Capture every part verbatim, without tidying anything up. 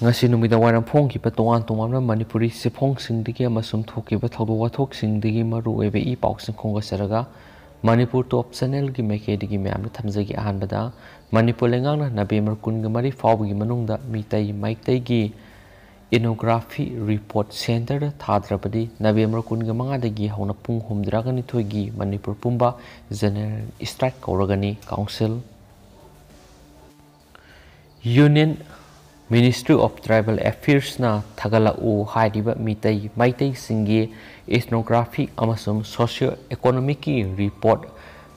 ꯉꯁꯤ ꯅꯨꯃꯤꯗꯥꯡ ꯋꯥꯏꯔꯝ ꯐꯣꯡꯈꯤꯕ ꯇꯣꯉꯥꯟ ꯇꯣꯉꯥꯟꯕ ꯃꯅꯤꯄꯨꯔꯤ ꯆꯦꯐꯣꯡꯁꯤꯡꯗꯒꯤ ꯑꯃꯁꯨꯡ ꯊꯣꯛꯈꯤꯕ ꯊꯧꯗꯣꯛ ꯋꯥꯊꯣꯛꯁꯤꯡꯗꯒꯤ ꯃꯔꯨ ꯑꯣꯏꯕ ꯏ ꯄꯥꯎꯁꯤꯡ ꯈꯣꯝꯒꯠꯆꯔꯒ, ꯃꯅꯤꯄꯨꯔ ꯇꯣꯞ ꯆꯦꯅꯦꯜꯒꯤ ꯃꯥꯏꯀꯩꯗꯒꯤ ꯃꯌꯥꯝꯗ ꯊꯝꯖꯒꯦ꯫ ꯑꯍꯥꯟꯕꯗ, ꯃꯅꯤꯄꯨꯔ ꯂꯩꯉꯥꯛꯅ ꯅꯕꯦꯝꯕꯔ ꯀꯨꯟꯒ ꯃꯔꯤ ꯐꯥꯎꯕꯒꯤ ꯃꯅꯨꯡꯗ ꯃꯤꯇꯩ ꯃꯩꯇꯩꯒꯤ ethnography report centreꯗ ꯊꯥꯗ꯭ꯔꯕꯗꯤ, ꯅꯕꯦꯝꯕꯔ ꯀꯨꯟꯒ ꯃꯉꯥꯗꯒꯤ ꯍꯧꯅ ꯄꯨꯡ ꯍꯨꯝꯗ꯭ꯔꯥꯒ ꯅꯤꯊꯣꯏꯒꯤ ꯃꯅꯤꯄꯨꯔ ꯄꯨꯝꯕ general strike ꯀꯧꯔꯒꯅꯤ꯫ Council Union Ministry of Tribal Affairsꯅ ꯊꯥꯒꯠꯂꯛꯎ ꯍꯥꯏꯔꯤꯕ ꯃꯤꯇꯩ ꯃꯩꯇꯩꯁꯤꯡꯒꯤ ethnography ꯑꯃꯁꯨꯡ socio economicꯀꯤ report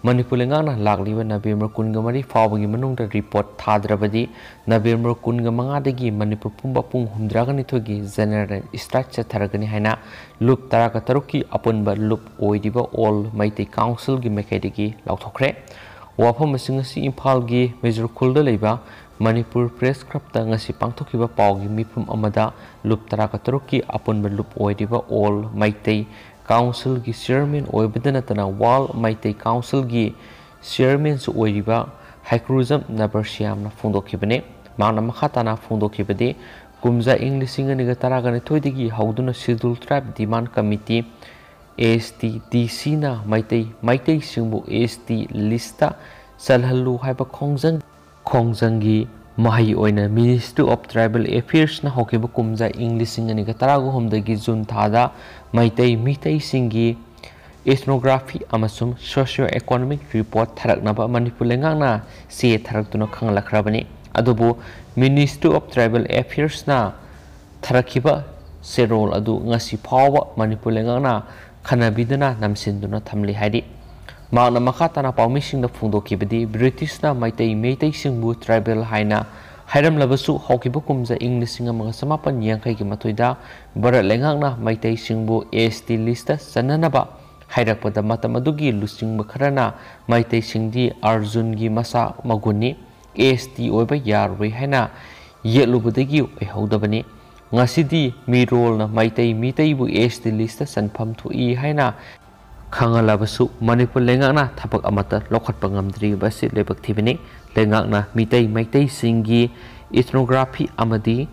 ꯃꯅꯤꯄꯨꯔ ꯂꯩꯉꯥꯛꯅ ꯂꯥꯛꯂꯤꯕ ꯅꯕꯦꯝꯕꯔ ꯀꯨꯟꯒ ꯃꯔꯤ ꯐꯥꯎꯕꯒꯤ ꯃꯅꯨꯡꯗ report ꯊꯥꯗ꯭ꯔꯕꯗꯤ, ꯅꯕꯦꯝꯕꯔ ꯀꯨꯟꯒ ꯃꯉꯥꯗꯒꯤ ꯃꯅꯤꯄꯨꯔ ꯄꯨꯝꯕ ꯄꯨꯡ ꯍꯨꯝꯗ꯭ꯔꯥꯒ ꯅꯤꯊꯣꯏꯒꯤ general strike ꯆꯠꯊꯔꯒꯅꯤ ꯍꯥꯏꯅ ꯂꯨꯞ ꯇꯔꯥꯒ ꯇꯔꯨꯛꯀꯤ ꯑꯄꯨꯟꯕ ꯂꯨꯞ ꯑꯣꯏꯔꯤꯕ All Meitei Councilꯒꯤ ꯃꯥꯏꯀꯩꯗꯒꯤ ꯂꯥꯎꯊꯣꯛꯈ꯭ꯔꯦ꯫ ꯋꯥꯐꯝ ꯑꯁꯤ ꯉꯁꯤ ꯏꯝꯐꯥꯜꯒꯤ ꯃꯦꯖꯣꯔ ꯈꯨꯜꯗ ꯂꯩꯕ ꯃꯅꯤꯄꯨꯔ Press Clubꯇ ꯉꯁꯤ ꯄꯥꯡꯊꯣꯛꯈꯤꯕ ꯄꯥꯎꯒꯤ ꯃꯤꯐꯝ ꯑꯃꯗ ꯂꯨꯞ ꯇꯔꯥꯒ ꯇꯔꯨꯛꯀꯤ ꯑꯄꯨꯟꯕ ꯂꯨꯞ ꯑꯣꯏꯔꯤꯕ All Meitei Councilꯒꯤ chairman ꯑꯣꯏꯕꯗ ꯅꯠꯇꯅ World Meitei Councilꯒꯤ chairmanꯁꯨ ꯑꯣꯏꯔꯤꯕ ꯍꯩꯀ꯭ꯔꯨꯖꯝ ꯅꯕꯔꯁꯤꯌꯥꯝꯅ ꯐꯣꯡꯗꯣꯛꯈꯤꯕꯅꯤ꯫ ꯃꯍꯥꯛꯅ ꯃꯈꯥ ꯇꯥꯅ ꯐꯣꯡꯗꯣꯛꯈꯤꯕꯗꯤ, ꯀꯨꯝꯖꯥ ꯏꯪ ꯂꯤꯁꯤꯡ ꯑꯅꯤꯒ ꯇꯔꯥꯒ ꯅꯤꯊꯣꯏꯗꯒꯤ ꯍꯧꯗꯨꯅ Scheduled Tribe Demand Committee, STDCꯅ Meitei ꯃꯩꯇꯩꯁꯤꯡꯕꯨ ST listꯇ ꯆꯜꯍꯜꯂꯨ ꯍꯥꯏꯕ ꯈꯣꯡꯖꯪ ꯈꯣꯡꯖꯪꯒꯤ ꯃꯍꯩ ꯑꯣꯏꯅ Ministry of Tribal Affairsꯅ ꯍꯧꯈꯤꯕ ꯀꯨꯝꯖꯥ ꯏꯪ ꯂꯤꯁꯤꯡ ꯑꯅꯤꯒ ꯇꯔꯥꯒ ꯍꯨꯝꯗꯣꯏꯒꯤ ꯖꯨꯟ ꯊꯥꯗ ꯃꯩꯇꯩ ꯃꯤꯇꯩꯁꯤꯡꯒꯤ ethnography ꯑꯃꯁꯨꯡ socio economic report ꯊꯥꯔꯛꯅꯕ ꯃꯅꯤꯄꯨꯔ ꯂꯩꯉꯥꯛꯅ ꯆꯦ ꯊꯥꯔꯛꯇꯨꯅ ꯈꯪꯍꯜꯂꯛꯈ꯭ꯔꯕꯅꯤ꯫ ꯑꯗꯨꯕꯨ Ministry of Tribal Affairsꯅ ꯊꯥꯔꯛꯈꯤꯕ ꯆꯦꯔꯣꯜ ꯑꯗꯨ ꯉꯁꯤ ꯐꯥꯎꯕ ꯃꯅꯤꯄꯨꯔ ꯂꯩꯉꯥꯛꯅ ꯈꯟꯅꯕꯤꯗꯅ ꯅꯝꯁꯤꯟꯗꯨꯅ ꯊꯝꯂꯤ ꯍꯥꯏꯔꯤ꯫ ꯃꯍꯥꯛꯅ ꯃꯈꯥ ꯇꯥꯅ ꯄꯥꯎꯃꯤꯁꯤꯡꯗ ꯐꯣꯡꯗꯣꯛꯈꯤꯕꯗꯤ, ꯕ꯭ꯔꯤꯇꯤꯁꯅ ꯃꯩꯇꯩ ꯃꯩꯇꯩꯁꯤꯡꯕꯨ tribal ꯍꯥꯏꯅ ꯍꯥꯏꯔꯝꯂꯕꯁꯨ, ꯍꯧꯈꯤꯕ ꯀꯨꯝꯖꯥ ꯏꯪ ꯂꯤꯁꯤꯡ ꯑꯃꯒ ꯆꯃꯥꯄꯟ ꯌꯥꯡꯈꯩꯒꯤ ꯃꯥꯊꯣꯏꯗ ꯚꯥꯔꯠ ꯂꯩꯉꯥꯛꯅ ꯃꯩꯇꯩꯁꯤꯡꯕꯨ ST listꯇ ꯆꯟꯅꯅꯕ ꯍꯥꯏꯔꯛꯄꯗ, ꯃꯇꯝ ꯑꯗꯨꯒꯤ ꯂꯨꯆꯤꯡꯕ ꯈꯔꯅ ꯃꯩꯇꯩꯁꯤꯡꯗꯤ ꯑꯔꯖꯨꯟꯒꯤ ꯃꯆꯥ ꯃꯒꯨꯟꯅꯤ, ST ꯑꯣꯏꯕ ꯌꯥꯔꯣꯏ ꯍꯥꯏꯅ ꯌꯦꯠꯂꯨꯕꯗꯒꯤ ꯑꯣꯏꯍꯧꯗꯕꯅꯤ꯫ ꯉꯁꯤꯗꯤ ꯃꯤꯔꯣꯜꯅ ꯃꯩꯇꯩ ꯃꯤꯇꯩꯕꯨ ST listꯇ ꯆꯟꯐꯝ ꯊꯣꯛꯏ ꯍꯥꯏꯅ ꯈꯪꯍꯜꯂꯕꯁꯨ, ꯃꯅꯤꯄꯨꯔ ꯂꯩꯉꯥꯛꯅ ꯊꯕꯛ ꯑꯃꯠꯇ ꯂꯧꯈꯠꯄ ꯉꯝꯗ꯭ꯔꯤꯕ ꯑꯁꯤ ꯂꯥꯏꯕꯛ ꯊꯤꯕꯅꯤ꯫ ꯂꯩꯉꯥꯛꯅ ꯃꯤꯇꯩ ꯃꯩꯇꯩꯁꯤꯡꯒꯤ ethnography ꯑꯃꯗꯤ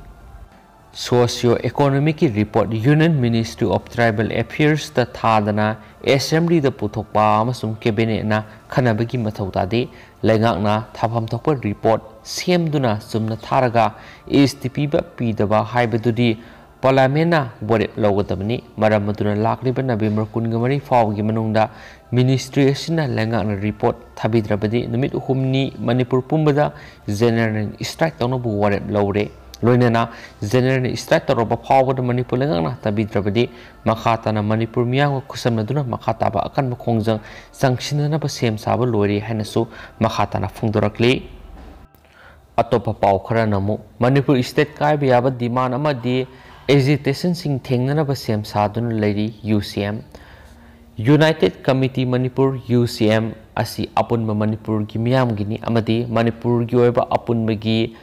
Socio Economicꯀꯤ report Union Ministry of Tribal Affairsꯇ ꯊꯥꯗꯅ Assemblyꯗ ꯄꯨꯊꯣꯛꯄ ꯑꯃꯁꯨꯡ Cabinetꯅ ꯈꯟꯅꯕꯒꯤ ꯃꯊꯧ ꯇꯥꯗꯦ꯫ ꯂꯩꯉꯥꯛꯅ ꯊꯥꯐꯝ ꯊꯣꯛꯄ report ꯁꯦꯝꯗꯨꯅ ꯆꯨꯝꯅ ꯊꯥꯔꯒ ꯏꯁꯇꯤꯄꯤꯕ ꯄꯤꯗꯕ ꯍꯥꯏꯕꯗꯨꯗꯤ Parliamentꯅ ꯋꯥꯔꯦꯞ ꯂꯧꯒꯗꯕꯅꯤ꯫ ꯃꯔꯝ ꯑꯗꯨꯅ ꯂꯥꯛꯂꯤꯕ November ꯀꯨꯟꯒ ꯃꯔꯤ ꯐꯥꯎꯕꯒꯤ ꯃꯅꯨꯡꯗ Ministry ꯑꯁꯤꯅ ꯂꯩꯉꯥꯛꯅ report ꯊꯥꯕꯤꯗ꯭ꯔꯕꯗꯤ ꯅꯨꯃꯤꯠ ꯍꯨꯝꯅꯤ ꯃꯅꯤꯄꯨꯔ ꯄꯨꯝꯕꯗ general strike ꯇꯧꯅꯕ ꯋꯥꯔꯦꯞ ꯂꯧꯔꯦ꯫ ꯂꯣꯏꯅꯅ general strike ꯇꯧꯔꯕ ꯐꯥꯎꯕꯗ ꯃꯅꯤꯄꯨꯔ ꯂꯩꯉꯥꯛꯅ ꯊꯥꯕꯤꯗ꯭ꯔꯕꯗꯤ ꯃꯈꯥ ꯇꯥꯅ ꯃꯅꯤꯄꯨꯔ ꯃꯤꯌꯥꯝꯒ ꯈꯨꯠꯁꯝꯅꯗꯨꯅ ꯃꯈꯥ ꯇꯥꯕ ꯑꯀꯟꯕ ꯈꯣꯡꯖꯪ ꯆꯪꯁꯤꯟꯅꯅꯕ ꯁꯦꯝ ꯁꯥꯕ ꯂꯣꯏꯔꯦ ꯍꯥꯏꯅꯁꯨ ꯃꯈꯥ ꯇꯥꯅ ꯐꯣꯡꯗꯣꯔꯛꯂꯤ꯫ ꯑꯇꯣꯞꯄ ꯄꯥꯎ ꯈꯔꯅ ꯑꯃꯨꯛ ꯃꯅꯤꯄꯨꯔ state ꯀꯥꯏꯕ ꯌꯥꯕ demand ꯑꯃꯗꯤ agitationꯁꯤꯡ ꯊꯦꯡꯅꯅꯕ ꯁꯦꯝ ꯁꯥꯗꯨꯅ ꯂꯩꯔꯤ UCM꯫ United Committee Manipur, UCM, ꯑꯁꯤ ꯑꯄꯨꯟꯕ ꯃꯅꯤꯄꯨꯔꯒꯤ ꯃꯤꯌꯥꯝꯒꯤꯅꯤ ꯑꯃꯗꯤ ꯃꯅꯤꯄꯨꯔꯒꯤ ꯑꯣꯏꯕ ꯑꯄꯨꯟꯕꯒꯤ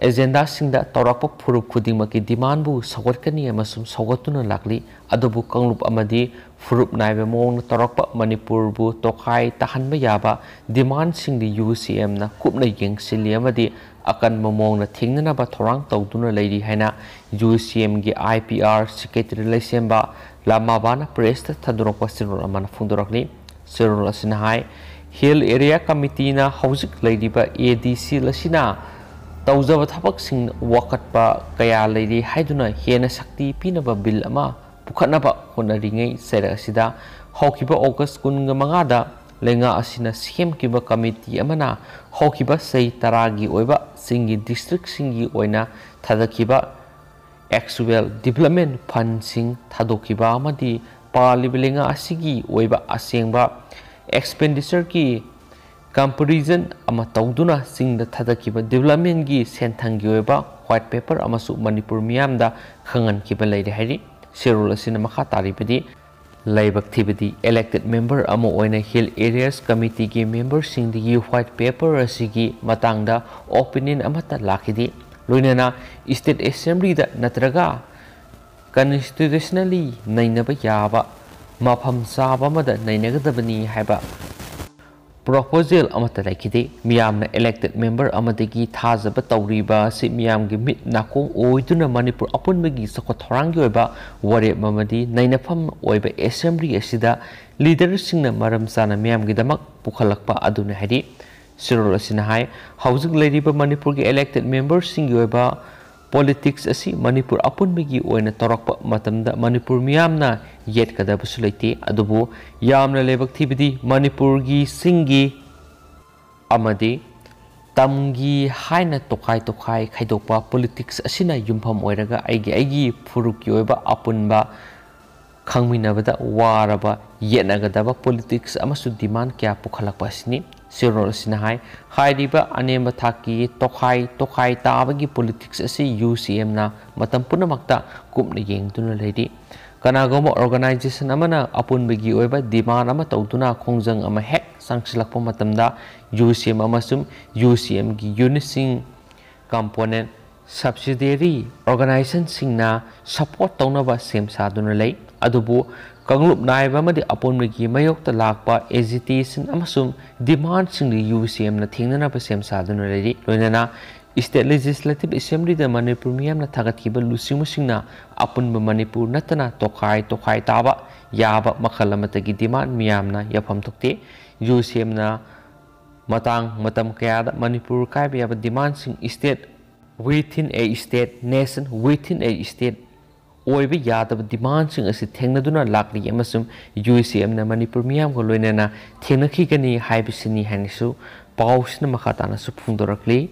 agendaꯁꯤꯡꯗ ꯇꯧꯔꯛꯄ ꯐꯨꯔꯨꯞ ꯈꯨꯗꯤꯡꯃꯛꯀꯤ demandꯕꯨ ꯁꯧꯒꯠꯀꯅꯤ ꯑꯃꯁꯨꯡ ꯁꯧꯒꯠꯇꯨꯅ ꯂꯥꯛꯂꯤ꯫ ꯑꯗꯨꯕꯨ ꯀꯥꯡꯂꯨꯞ ꯑꯃꯗꯤ ꯐꯨꯔꯨꯞ ꯅꯥꯏꯕ ꯃꯑꯣꯡꯗ ꯇꯧꯔꯛꯄ ꯃꯅꯤꯄꯨꯔꯕꯨ ꯇꯣꯈꯥꯏ ꯇꯥꯍꯟꯕ ꯌꯥꯕ demandꯁꯤꯡꯗꯤ UCMꯅ ꯀꯨꯞꯅ ꯌꯦꯡꯁꯤꯜꯂꯤ ꯑꯃꯗꯤ ꯑꯀꯟꯕ ꯃꯑꯣꯡꯗ ꯊꯦꯡꯅꯅꯕ ꯊꯧꯔꯥꯡ ꯇꯧꯗꯨꯅ ꯂꯩꯔꯤ ꯍꯥꯏꯅ UCMꯒꯤ IPR secretary ꯂꯩꯁꯦꯝꯕ ꯂꯥꯃꯥꯕꯥꯅ pressꯇ ꯊꯥꯗꯣꯔꯛꯄ ꯆꯦꯔꯣꯜ ꯑꯃꯅ ꯐꯣꯡꯗꯣꯔꯛꯂꯤ꯫ ꯆꯦꯔꯣꯜ ꯑꯁꯤꯅ ꯍꯥꯏ, Hill Area Committeeꯅ ꯍꯧꯖꯤꯛ ꯂꯩꯔꯤꯕ ADC ꯑꯁꯤꯅ ꯇꯧꯖꯕ ꯊꯕꯛꯁꯤꯡ ꯋꯥꯀꯠꯄ ꯀꯌꯥ ꯂꯩꯔꯤ ꯍꯥꯏꯗꯨꯅ ꯍꯦꯟꯅ ꯁꯛꯇꯤ ꯄꯤꯅꯕ bill ꯑꯃ ꯄꯨꯈꯠꯅꯕ ꯍꯣꯠꯅꯔꯤꯉꯩ ꯆꯩꯔꯛ ꯑꯁꯤꯗ ꯍꯧꯈꯤꯕ August ꯀꯨꯟꯒ ꯃꯉꯥꯗ ꯂꯩꯉꯥꯛ ꯑꯁꯤꯅ ꯁꯦꯝꯈꯤꯕ committee ꯑꯃꯅ ꯍꯧꯈꯤꯕ ꯆꯍꯤ ꯇꯔꯥꯒꯤ ꯑꯣꯏꯕ ꯆꯤꯡꯒꯤ districtꯁꯤꯡꯒꯤ ꯑꯣꯏꯅ ꯊꯥꯗꯈꯤꯕ actual development fundꯁꯤꯡ ꯊꯥꯗꯣꯛꯈꯤꯕ ꯑꯃꯗꯤ ꯄꯥꯜꯂꯤꯕ ꯂꯩꯉꯥꯛ ꯑꯁꯤꯒꯤ ꯑꯣꯏꯕ ꯑꯁꯦꯡꯕ expenditureꯒꯤ comparison ꯑꯃ ꯇꯧꯗꯨꯅ ꯆꯤꯡꯗ ꯊꯥꯗꯈꯤꯕ developmentꯒꯤ ꯁꯦꯟꯊꯪꯒꯤ ꯑꯣꯏꯕ white paper ꯑꯃꯁꯨ ꯃꯅꯤꯄꯨꯔ ꯃꯤꯌꯥꯝꯗ ꯈꯪꯍꯟꯈꯤꯕ ꯂꯩꯔꯦ ꯍꯥꯏꯔꯤ꯫ ꯆꯦꯔꯣꯜ ꯑꯁꯤꯅ ꯃꯈꯥ ꯇꯥꯔꯤꯕꯗꯤ, ꯂꯥꯏꯕꯛ ꯊꯤꯕꯗꯤ elected member ꯑꯃ ꯑꯣꯏꯅ Hill Areas Committeeꯒꯤ memberꯁꯤꯡꯗꯒꯤ white paper ꯑꯁꯤꯒꯤ ꯃꯇꯥꯡꯗ opinion ꯑꯃꯠꯇ ꯂꯥꯛꯈꯤꯗꯦ꯫ ꯂꯣꯏꯅꯅ state assemblyꯗ ꯅꯠꯇ꯭ꯔꯒ constitutionally ꯅꯩꯅꯕ ꯌꯥꯕ ꯃꯐꯝ ꯆꯥꯕ ꯑꯃꯗ ꯅꯩꯅꯒꯗꯕꯅꯤ ꯍꯥꯏꯕ ꯄ꯭ꯔꯣꯄꯣꯖꯦꯜ ꯑꯃꯠꯇ ꯂꯩꯈꯤꯗꯦ꯫ ꯃꯤꯌꯥꯝꯅ ꯏꯂꯦꯛꯇꯦꯗ ꯃꯦꯝꯕꯔ ꯑꯃꯗꯒꯤ ꯊꯥꯖꯕ ꯇꯧꯔꯤꯕ ꯑꯁꯤ ꯃꯤꯌꯥꯝꯒꯤ ꯃꯤꯠ ꯅꯥꯀꯣꯡ ꯑꯣꯏꯗꯨꯅ ꯃꯅꯤꯄꯨꯔ ꯑꯄꯨꯟꯕꯒꯤ ꯆꯥꯎꯈꯠ ꯊꯧꯔꯥꯡꯒꯤ ꯑꯣꯏꯕ ꯋꯥꯔꯦꯞ ꯑꯃꯗꯤ ꯅꯩꯅꯐꯝ ꯑꯣꯏꯕ ꯑꯦꯁꯦꯝꯕ꯭ꯂꯤ ꯑꯁꯤꯗ ꯂꯤꯗꯔꯁꯤꯡꯅ ꯃꯔꯝ ꯆꯥꯅ ꯃꯤꯌꯥꯝꯒꯤꯗꯃꯛ ꯄꯨꯈꯠꯂꯛꯄ ꯑꯗꯨꯅꯤ ꯍꯥꯏꯔꯤ꯫ ꯁꯤꯔꯣꯜ ꯑꯁꯤꯅ ꯍꯥꯏ, ꯍꯧꯖꯤꯛ ꯂꯩꯔꯤꯕ ꯃꯅꯤꯄꯨꯔꯒꯤ ꯏꯂꯦꯛꯇꯦꯗ ꯃꯦꯝꯕꯔꯁꯤꯡꯒꯤ ꯑꯣꯏꯕ ꯄꯣꯂꯤꯇꯤꯛꯁ ꯑꯁꯤ ꯃꯅꯤꯄꯨꯔ ꯑꯄꯨꯟꯕꯒꯤ ꯑꯣꯏꯅ ꯇꯧꯔꯛꯄ ꯃꯇꯝꯗ ꯃꯅꯤꯄꯨꯔ ꯃꯤꯌꯥꯝꯅ ꯌꯦꯠꯀꯗꯕꯁꯨ ꯂꯩꯇꯦ꯫ ꯑꯗꯨꯕꯨ ꯌꯥꯝꯅ ꯂꯥꯏꯕꯛ ꯊꯤꯕꯗꯤ ꯃꯅꯤꯄꯨꯔꯒꯤ ꯆꯤꯡꯒꯤ ꯑꯃꯗꯤ ꯇꯝꯒꯤ ꯍꯥꯏꯅ ꯇꯣꯈꯥꯏ ꯇꯣꯈꯥꯏ ꯈꯥꯏꯗꯣꯛꯄ ꯄꯣꯂꯤꯇꯤꯛꯁ ꯑꯁꯤꯅ ꯌꯨꯝꯐꯝ ꯑꯣꯏꯔꯒ ꯑꯩꯒꯤ ꯑꯩꯒꯤ ꯐꯨꯔꯨꯞꯀꯤ ꯑꯣꯏꯕ ꯑꯄꯨꯟꯕ ꯈꯪꯃꯤꯟꯅꯕꯗ ꯋꯥꯔꯕ, ꯌꯦꯠꯅꯒꯗꯕ ꯄꯣꯂꯤꯇꯤꯛꯁ ꯑꯃꯁꯨꯡ ꯗꯤꯃꯥꯟ ꯀꯌꯥ ꯄꯨꯈꯠꯂꯛꯄ ꯑꯁꯤꯅꯤ꯫ ꯁꯤꯔꯣꯜ ꯑꯁꯤꯅ ꯍꯥꯏ, ꯍꯥꯏꯔꯤꯕ ꯑꯅꯦꯝꯕ ꯊꯥꯛꯀꯤ ꯇꯣꯈꯥꯏ ꯇꯣꯈꯥꯏ ꯇꯥꯕꯒꯤ ꯄꯣꯂꯤꯇꯤꯛꯁ ꯑꯁꯤ ꯌꯨ ꯁꯤ ꯑꯦꯝꯅ ꯃꯇꯝ ꯄꯨꯝꯅꯃꯛꯇ ꯀꯨꯞꯅ ꯌꯦꯡꯗꯨꯅ ꯂꯩꯔꯤ꯫ ꯀꯅꯥꯒꯨꯝꯕ ꯑꯣꯔꯒꯅꯥꯏꯖꯦꯁꯟ ꯑꯃꯅ ꯑꯄꯨꯟꯕꯒꯤ ꯑꯣꯏꯕ ꯗꯤꯃꯥꯟ ꯑꯃ ꯇꯧꯗꯨꯅ ꯈꯣꯡꯖꯪ ꯑꯃ ꯍꯦꯛ ꯆꯪꯁꯤꯜꯂꯛꯄ ꯃꯇꯝꯗ ꯌꯨ ꯁꯤ ꯑꯦꯝ ꯑꯃꯁꯨꯡ ꯌꯨ ꯁꯤ ꯑꯦꯝꯒꯤ ꯌꯨꯅꯤꯠꯁꯤꯡ, ꯀꯝꯄꯣꯅꯦꯟ, ꯁꯕꯁꯤꯗꯤꯌꯔꯤ ꯑꯣꯔꯒꯅꯥꯏꯖꯦꯁꯟꯁꯤꯡꯅ ꯁꯄꯣꯔꯠ ꯇꯧꯅꯕ ꯁꯦꯝ ꯁꯥꯗꯨꯅ ꯂꯩ꯫ ꯑꯗꯨꯕꯨ ꯀꯥꯡꯂꯨꯞ ꯅꯥꯏꯕ ꯑꯃꯗꯤ ꯑꯄꯨꯟꯕꯒꯤ ꯃꯥꯌꯣꯛꯇ ꯂꯥꯛꯄ ꯑꯦꯖꯤꯇꯦꯁꯟ ꯑꯃꯁꯨꯡ ꯗꯤꯃꯥꯟꯁꯤꯡꯗꯨ ꯌꯨ ꯁꯤ ꯑꯦꯝꯅ ꯊꯦꯡꯅꯅꯕ ꯁꯦꯝ ꯁꯥꯗꯨꯅ ꯂꯩꯔꯤ꯫ ꯂꯣꯏꯅꯅ ꯏꯁꯇꯦꯠ ꯂꯦꯖꯤꯁꯂꯦꯇꯤꯚ ꯑꯦꯁꯦꯝꯕ꯭ꯂꯤꯗ ꯃꯅꯤꯄꯨꯔ ꯃꯤꯌꯥꯝꯅ ꯊꯥꯒꯠꯈꯤꯕ ꯂꯨꯆꯤꯡꯕꯁꯤꯡꯅ ꯑꯄꯨꯟꯕ ꯃꯅꯤꯄꯨꯔ ꯅꯠꯇꯅ ꯇꯣꯈꯥꯏ ꯇꯣꯈꯥꯏ ꯇꯥꯕ ꯌꯥꯕ ꯃꯈꯜ ꯑꯃꯠꯇꯒꯤ ꯗꯤꯃꯥꯟ ꯃꯤꯌꯥꯝꯅ ꯌꯥꯐꯝ ꯊꯣꯛꯇꯦ꯫ ꯌꯨ ꯁꯤ ꯑꯦꯝꯅ ꯃꯇꯥꯡ ꯃꯇꯝ ꯀꯌꯥꯗ ꯃꯅꯤꯄꯨꯔ ꯀꯥꯏꯕ ꯌꯥꯕ ꯗꯤꯃꯥꯟꯁꯤꯡ, state within a state, nation within a state ꯑꯣꯏꯕ ꯌꯥꯗꯕ ꯗꯤꯃꯥꯟꯁꯤꯡ ꯑꯁꯤ ꯊꯦꯡꯅꯗꯨꯅ ꯂꯥꯛꯂꯤ ꯑꯃꯁꯨꯡ ꯌꯨ ꯁꯤ ꯑꯦꯝꯅ ꯃꯅꯤꯄꯨꯔ ꯃꯤꯌꯥꯝꯒ ꯂꯣꯏꯅꯅ ꯊꯦꯡꯅꯈꯤꯒꯅꯤ ꯍꯥꯏꯕꯁꯤꯅꯤ ꯍꯥꯏꯅꯁꯨ ꯄꯥꯎꯁꯤꯅ ꯃꯈꯥ ꯇꯥꯅꯁꯨ ꯐꯣꯡꯗꯣꯔꯛꯂꯤ꯫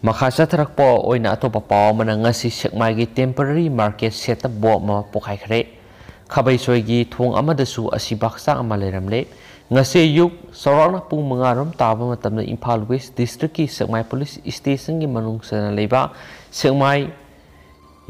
ꯃꯈꯥ ꯆꯠꯊꯔꯛꯄ ꯑꯣꯏꯅ ꯑꯇꯣꯞꯄ ꯄꯥꯎ ꯑꯃꯅ ꯉꯁꯤ ꯁꯦꯛꯃꯥꯏꯒꯤ ꯇꯦꯝꯄꯔꯔꯤ ꯃꯥꯔꯀꯦꯠ ꯁꯦꯠꯇ ꯕꯣꯝ ꯑꯃ ꯄꯣꯈꯥꯏꯈ꯭ꯔꯦ꯫ ꯈꯥꯕꯩꯁꯣꯏꯒꯤ ꯊꯣꯡ ꯑꯃꯗꯁꯨ ꯑꯁꯤꯕ ꯍꯛꯆꯥꯡ ꯑꯃ ꯂꯩꯔꯝꯂꯦ꯫ ꯉꯁꯤ ꯑꯌꯨꯛ ꯆꯥꯎꯔꯥꯛꯅ ꯄꯨꯡ ꯃꯉꯥ ꯔꯣꯝ ꯇꯥꯕ ꯃꯇꯝꯗ ꯏꯝꯐꯥꯜ ꯋꯦꯁ ꯗꯤꯁꯇ꯭ꯔꯤꯛꯀꯤ ꯁꯦꯛꯃꯥꯏ ꯄꯨꯂꯤꯁ ꯁ꯭ꯇꯦꯁꯟꯒꯤ ꯃꯅꯨꯡ ꯆꯟꯅ ꯂꯩꯕ ꯁꯦꯛꯃꯥꯏ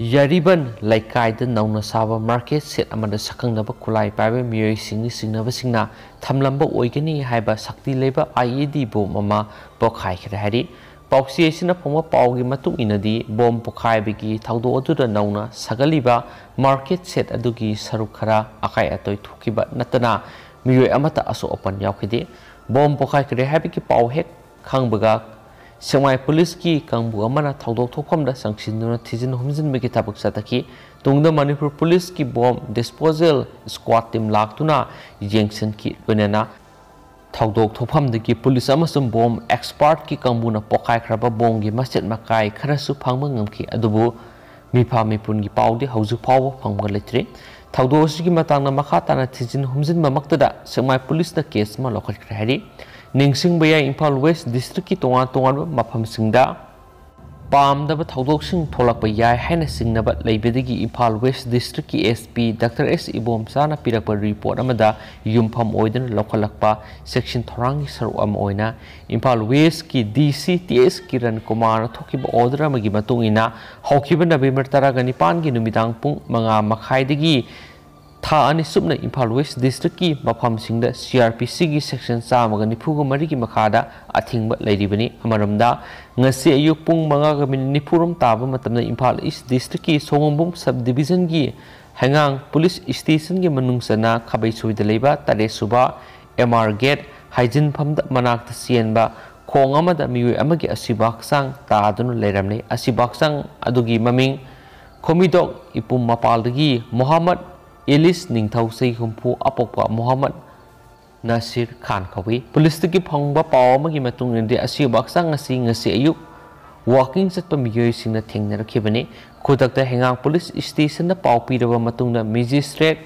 ꯌꯥꯔꯤꯕꯟ ꯂꯩꯀꯥꯏꯗ ꯅꯧꯅ ꯁꯥꯕ ꯃꯥꯔꯀꯦꯠ ꯁꯦꯠ ꯑꯃꯗ ꯁꯛꯈꯪꯅꯕ ꯈꯨꯠꯂꯥꯏ ꯄꯥꯏꯕ ꯃꯤꯑꯣꯏꯁꯤꯡꯒꯤ ꯆꯤꯡꯅꯕꯁꯤꯡꯅ ꯊꯝꯂꯝꯕ ꯑꯣꯏꯒꯅꯤ ꯍꯥꯏꯕ ꯁꯛꯇꯤ ꯂꯩꯕ ꯑꯥꯏ ꯏ ꯗꯤ ꯕꯣꯝ ꯑꯃ ꯄꯣꯈꯥꯏꯈ꯭ꯔꯦ ꯍꯥꯏꯔꯤ꯫ ꯄꯥꯎꯆꯦ ꯑꯁꯤꯅ ꯐꯣꯡꯕ ꯄꯥꯎꯒꯤ ꯃꯇꯨꯡ ꯏꯟꯅꯗꯤ, ꯕꯣꯝ ꯄꯣꯈꯥꯏꯕꯒꯤ ꯊꯧꯗꯣꯛ ꯑꯗꯨꯗ ꯅꯧꯅ ꯁꯥꯒꯠꯂꯤꯕ ꯃꯥꯔꯀꯦꯠ ꯁꯦꯠ ꯑꯗꯨꯒꯤ ꯁꯔꯨꯛ ꯈꯔ ꯑꯀꯥꯏ ꯑꯇꯣꯏ ꯊꯣꯛꯈꯤꯕ ꯅꯠꯇꯅ ꯃꯤꯑꯣꯏ ꯑꯃꯠꯇ ꯑꯁꯣꯛ ꯑꯄꯟ ꯌꯥꯎꯈꯤꯗꯦ꯫ ꯕꯣꯝ ꯄꯣꯈꯥꯏꯈ꯭ꯔꯦ ꯍꯥꯏꯕꯒꯤ ꯄꯥꯎ ꯍꯦꯛ ꯈꯪꯕꯒ ꯁꯦꯛꯃꯥꯏ ꯄꯨꯂꯤꯁꯀꯤ ꯀꯥꯡꯕꯨ ꯑꯃꯅ ꯊꯧꯗꯣꯛ ꯊꯣꯛꯐꯝꯗ ꯆꯪꯁꯤꯟꯗꯨꯅ ꯊꯤꯖꯤꯟ ꯍꯨꯝꯖꯤꯟꯕꯒꯤ ꯊꯕꯛ ꯆꯠꯊꯈꯤ꯫ ꯇꯨꯡꯗ ꯃꯅꯤꯄꯨꯔ ꯄꯨꯂꯤꯁꯀꯤ ꯕꯣꯝ ꯗꯤꯁꯄꯣꯖꯦꯜ ꯁ꯭ꯀ꯭ꯋꯥꯗ ꯇꯤꯝ ꯂꯥꯛꯇꯨꯅ ꯌꯦꯡꯁꯤꯟꯈꯤ꯫ ꯂꯣꯏꯅꯅ ꯊꯧꯗꯣꯛ ꯊꯣꯛꯐꯝꯗꯒꯤ ꯄꯨꯂꯤꯁ ꯑꯃꯁꯨꯡ ꯕꯣꯝ ꯑꯦꯛꯁꯄꯥꯔꯠꯀꯤ ꯀꯥꯡꯕꯨꯅ ꯄꯣꯈꯥꯏꯈ꯭ꯔꯕ ꯕꯣꯝꯒꯤ ꯃꯆꯦꯠ ꯃꯀꯥꯏ ꯈꯔꯁꯨ ꯐꯪꯕ ꯉꯝꯈꯤ꯫ ꯑꯗꯨꯕꯨ ꯃꯤꯐꯥ ꯃꯤꯄꯨꯟꯒꯤ ꯄꯥꯎꯗꯤ ꯍꯧꯖꯤꯛ ꯐꯥꯎꯕ ꯐꯪꯕ ꯂꯩꯇ꯭ꯔꯤ꯫ ꯊꯧꯗꯣꯛ ꯑꯁꯤꯒꯤ ꯃꯇꯥꯡꯗ ꯃꯈꯥ ꯇꯥꯅ ꯊꯤꯖꯤꯟ ꯍꯨꯝꯖꯤꯟꯕꯃꯛꯇꯗ ꯁꯦꯛꯃꯥꯏ ꯄꯨꯂꯤꯁꯅ ꯀꯦꯁ ꯑꯃ ꯂꯧꯈꯠꯈ꯭ꯔꯦ ꯍꯥꯏꯔꯤ꯫ ꯅꯤꯡꯁꯤꯡꯕ ꯌꯥꯏ, ꯏꯝꯐꯥꯜ ꯋꯦꯁ ꯗꯤꯁꯇ꯭ꯔꯤꯛꯀꯤ ꯇꯣꯉꯥꯟ ꯇꯣꯉꯥꯟꯕ ꯃꯐꯝꯁꯤꯡꯗ ꯄꯥꯝꯗꯕ ꯊꯧꯗꯣꯛꯁꯤꯡ ꯊꯣꯛꯂꯛꯄ ꯌꯥꯏ ꯍꯥꯏꯅ ꯆꯤꯡꯅꯕ ꯂꯩꯕꯗꯒꯤ ꯏꯝꯐꯥꯜ ꯋꯦꯁ ꯗꯤꯁꯇ꯭ꯔꯤꯛꯀꯤ ꯑꯦꯁ ꯄꯤ ꯗꯥꯛꯇꯔ ꯑꯦꯁ ꯏꯕꯣꯝꯆꯥꯅ ꯄꯤꯔꯛꯄ ꯔꯤꯄꯣꯔꯠ ꯑꯃꯗ ꯌꯨꯝꯐꯝ ꯑꯣꯏꯗꯨꯅ ꯂꯧꯈꯠꯂꯛꯄ ꯆꯦꯛꯁꯤꯟ ꯊꯧꯔꯥꯡꯒꯤ ꯁꯔꯨꯛ ꯑꯃ ꯑꯣꯏꯅ ꯏꯝꯐꯥꯜ ꯋꯦꯁꯀꯤ ꯗꯤ ꯁꯤ ꯇꯤ ꯑꯦꯁ ꯀꯤꯔꯟ ꯀꯨꯃꯥꯔꯅ ꯊꯣꯛꯈꯤꯕ ꯑꯣꯔꯗꯔ ꯑꯃꯒꯤ ꯃꯇꯨꯡ ꯏꯟꯅ ꯍꯧꯈꯤꯕ ꯅꯕꯦꯝꯕꯔ ꯇꯔꯥꯒ ꯅꯤꯄꯥꯟꯒꯤ ꯅꯨꯃꯤꯗꯥꯡ ꯄꯨꯡ ꯃꯉꯥ ꯃꯈꯥꯏꯗꯒꯤ ꯊꯥ ꯑꯅꯤ ꯆꯨꯞꯅ ꯏꯝꯐꯥꯜ ꯋꯦꯁ ꯗꯤꯁꯇ꯭ꯔꯤꯛꯀꯤ ꯃꯐꯝꯁꯤꯡꯗ ꯁꯤ ꯑꯥꯔ ꯄꯤ ꯁꯤꯒꯤ ꯁꯦꯛꯁꯟ ꯆꯥꯝꯃꯒ ꯅꯤꯐꯨꯒ ꯃꯔꯤꯒꯤ ꯃꯈꯥꯗ ꯑꯊꯤꯡꯕ ꯂꯩꯔꯤꯕꯅꯤ꯫ ꯑꯃꯔꯣꯝꯗ, ꯉꯁꯤ ꯑꯌꯨꯛ ꯄꯨꯡ ꯃꯉꯥꯒ ꯃꯤꯅꯤꯠ ꯅꯤꯐꯨꯔꯣꯝ ꯇꯥꯕ ꯃꯇꯝꯗ ꯏꯝꯐꯥꯜ ꯏꯁ ꯗꯤꯁꯇ꯭ꯔꯤꯛꯀꯤ ꯁꯣꯉꯣꯝꯕꯨꯡ ꯁꯕ ꯗꯤꯕꯤꯖꯟꯒꯤ ꯍꯩꯉꯥꯡ ꯄꯨꯂꯤꯁ ꯁ꯭ꯇꯦꯁꯟꯒꯤ ꯃꯅꯨꯡ ꯆꯟꯅ ꯈꯥꯕꯩꯁꯣꯏꯗ ꯂꯩꯕ ꯇꯔꯦꯠ ꯁꯨꯕ ꯑꯦꯝ ꯑꯥꯔ ꯒꯦꯠ ꯍꯥꯏꯖꯤꯟꯐꯝꯗ ꯃꯅꯥꯛꯇ ꯆꯦꯟꯕ ꯈꯣꯡ ꯑꯃꯗ ꯃꯤꯑꯣꯏ ꯑꯃꯒꯤ ꯑꯁꯤꯕ ꯍꯛꯆꯥꯡ ꯇꯥꯗꯨꯅ ꯂꯩꯔꯝꯂꯦ꯫ ꯑꯁꯤꯕ ꯍꯛꯆꯥꯡ ꯑꯗꯨꯒꯤ ꯃꯃꯤꯡ ꯈꯣꯃꯤꯗꯣꯛ ꯏꯄꯨꯝ ꯃꯄꯥꯜꯗꯒꯤ ꯃꯣꯍꯥꯃꯠ ꯏꯂꯤꯁ ꯅꯤꯡꯊꯧ, ꯆꯍꯤ ꯍꯨꯝꯐꯨ, ꯑꯄꯣꯛꯄ ꯃꯣꯍꯥꯃꯠ ꯅꯁꯤꯔ ꯈꯥꯟ ꯀꯧꯏ꯫ ꯄꯨꯂꯤꯁꯇꯒꯤ ꯐꯪꯕ ꯄꯥꯎ ꯑꯃꯒꯤ ꯃꯇꯨꯡ ꯏꯟꯅꯗꯤ, ꯑꯁꯤꯕ ꯍꯛꯆꯥꯡ ꯑꯁꯤ ꯉꯁꯤ ꯑꯌꯨꯛ ꯋꯥꯀꯤꯡ ꯆꯠꯄ ꯃꯤꯑꯣꯏꯁꯤꯡꯅ ꯊꯦꯡꯅꯔꯛꯈꯤꯕꯅꯤ꯫ ꯈꯨꯗꯛꯇ ꯍꯩꯉꯥꯡ ꯄꯨꯂꯤꯁ ꯁ꯭ꯇꯦꯁꯟꯗ ꯄꯥꯎ ꯄꯤꯔꯕ ꯃꯇꯨꯡꯗ, ꯃꯦꯖꯤꯁꯇ꯭ꯔꯦꯠ,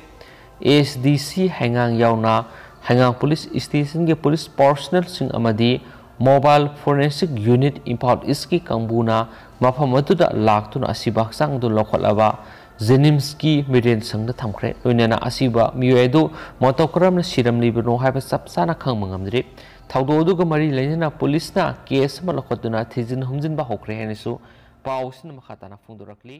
ꯑꯦꯁ ꯗꯤ ꯁꯤ ꯍꯩꯉꯥꯡ ꯌꯥꯎꯅ ꯍꯩꯉꯥꯡ ꯄꯨꯂꯤꯁ ꯁ꯭ꯇꯦꯁꯟꯒꯤ ꯄꯨꯂꯤꯁ ꯄꯥꯔꯁꯣꯅꯦꯜꯁꯤꯡ ꯑꯃꯗꯤ ꯃꯣꯕꯥꯏꯜ ꯐꯣꯔꯦꯟꯁꯤꯛ ꯌꯨꯅꯤꯠ ꯏꯝꯐꯥꯜ ꯏꯁꯀꯤ ꯀꯥꯡꯕꯨꯅ ꯃꯐꯝ ꯑꯗꯨꯗ ꯂꯥꯛꯇꯨꯅ ꯑꯁꯤꯕ ꯍꯛꯆꯥꯡ ꯑꯗꯨ ꯂꯧꯈꯠꯂꯕ ꯖꯦꯅꯤꯝꯁꯀꯤ ꯃꯤꯔꯦꯟ ꯁꯪꯗ ꯊꯝꯈ꯭ꯔꯦ꯫ ꯂꯣꯏꯅꯅ ꯑꯁꯤꯕ ꯃꯤꯑꯣꯏ ꯑꯗꯨ ꯃꯇꯧ ꯀꯔꯝꯅ ꯁꯤꯔꯝꯂꯤꯕꯅꯣ ꯍꯥꯏꯕ ꯆꯞ ꯆꯥꯅ ꯈꯪꯕ ꯉꯝꯗ꯭ꯔꯤ꯫ ꯊꯧꯗꯣꯛ ꯑꯗꯨꯒ ꯃꯔꯤ ꯂꯩꯅꯅ ꯄꯨꯂꯤꯁꯅ ꯀꯦꯁ ꯑꯃ ꯂꯧꯈꯠꯇꯨꯅ ꯊꯤꯖꯤꯟ ꯍꯨꯝꯖꯤꯟꯕ ꯍꯧꯈ꯭ꯔꯦ ꯍꯥꯏꯅꯁꯨ ꯄꯥꯎ ꯑꯁꯤꯅ ꯃꯈꯥ ꯇꯥꯅ ꯐꯣꯡꯗꯣꯔꯛꯂꯤ꯫